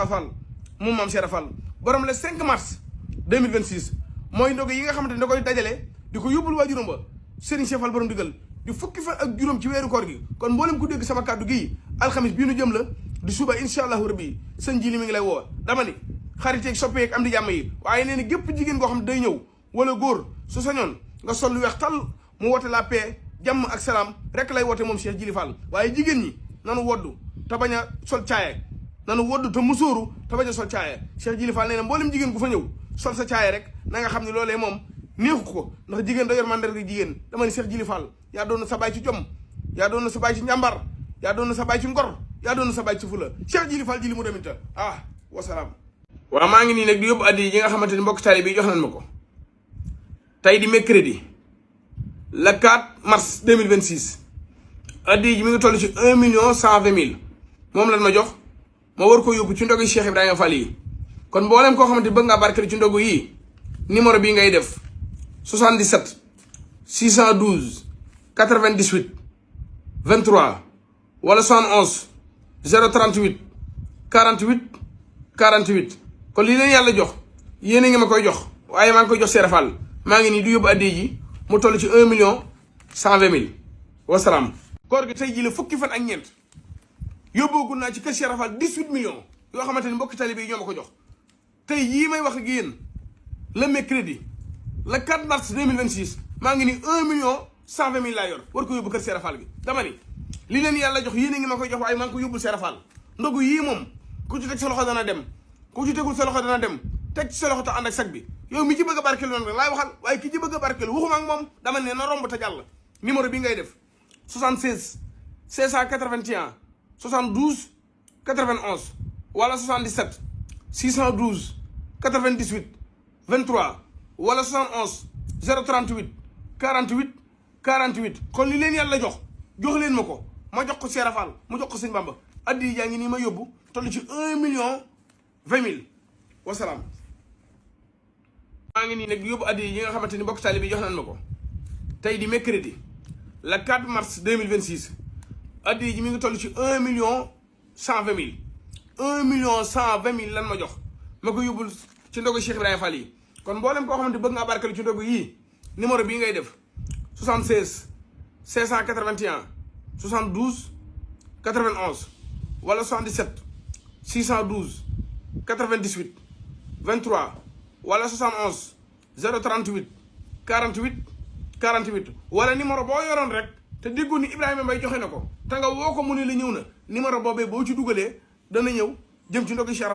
Moustapha Fall moom maam Cheikh Fall borom le 5 mars 2026 mooy ndog yi nga xamante ne da koy dajale di ko yóbbul waajuram ba Serigne Cheikh Fall borom digal di fukki fan ak juróom ci weeru koor gi kon mboolem ku dégg sama kàddu gii alxamis bii nu jëm la di suba incha allahu rabbi sëñ ji li mi ngi lay woo dama ni xariteeg soppeek am di jàmm yi waaye nee ni gépp jigéen goo xam ne day ñëw wala góor su sañoon nga sol lu weex tàll mu woote la paix jàmm ak salaam rek lay woote moom Cheikh Jili Fall waaye jigéen ñi nanu woddu te bañ a sol caaya nanu woddu te musóoru te bañ a sol caaya Cheikh Jili Fall nee na mboolem jigéen gu fa ñëw sol sa caaya rek na nga xam ne loolee moom neexu ko ndax jigéen da yor mandarga jigéen dama ni Cheikh Jili Fall yaa doon na sa baay ci jom yaa doon na sa baay ci njàmbar yaa doon na sa baay ci ngor yaa doon na sa baay ci fula Cheikh Jili Fall jili mu demita wasalaam. waaw maa ngi nii nag di yóbbu addi yi nga xamante ni mbokk taalibe bi jox nañ ma ko tey di mercredi le 4 mars 2026 addi ji mi ngi toll ci 1.120.000 moom lan ma jox ma war ko yóbbu ci ndogu Cheikh Ibrahima Fall yi kon mboolem koo xamante ni bëgg ngaa barkeel ci ndogu yi numéro bii ngay def 77 612 98 23 wala 71 038 48 48 kon lii leen yàlla jox yéen a ngi ma koy jox waaye maa ngi koy jox Cheikh Fall maa ngi nii du yóbbu addi ji mu toll ci 1.120.000 wasalaam. koor gi tey jii la fukki fan ak ñeent yóbboogul naa ci kër Cheikh Fall 18 millions yoo xamante ni mbokki talibé yi ñoo ma ko jox tey yii may wax ak yéen le mercredi le 4 mars 2026 maa ngi ni 1.120.000 laa yor war ko yóbbu kër Cheikh Fall bi dama ni li leen yàlla jox yéen a ngi ma koy jox waaye maa ngi ko yóbbul Cheikh Fall ndogu yii moom ku ci teg sa loxo dana dem ku ci tegul sa loxo dana dem teg ci sa loxo te ànd ak sag bi yow mi ci bëgg a barkeelu noonu rek laay waxal waaye ki ci bëgg a barkeelu waxuma ak moom dama ne na romb te jàll numéro bi ngay def 76 581 72 91 wala 77 612 98 23 wala 71 038 48 48 kon li leen yàlla jox leen ma ko ma jox ko Cheikh Fall mu jox ko sëñ Bamba addi yaa ngi nii ma yóbbu toll ci 1.020.000 wasalaam. maa ngi nii nag yóbbu addi yi nga xamante ni mbokk taalibe bi jox nañ ma ko tey di mercredi le 4 mars 2026 addi ji mi ngi toll ci 1.120.000 1.120.000 lan ma jox ma ko yóbbul ci ndogu Cheikh Ibrahima Fall yi kon mboolem koo xamante bëgg ngaa barkelu ci ndogu yii numéro bii ngay def 76 581 72 91 wala 77 612 98 23 wala 71 038 48 48 wala numéro boo yoroon rek te déggu ni Ibrahima Mbaye joxe na ko te nga woo ko mu ne la ñëw na numéro boobee boo ci dugalee dana ñëw jëm ci ndogu Cheikh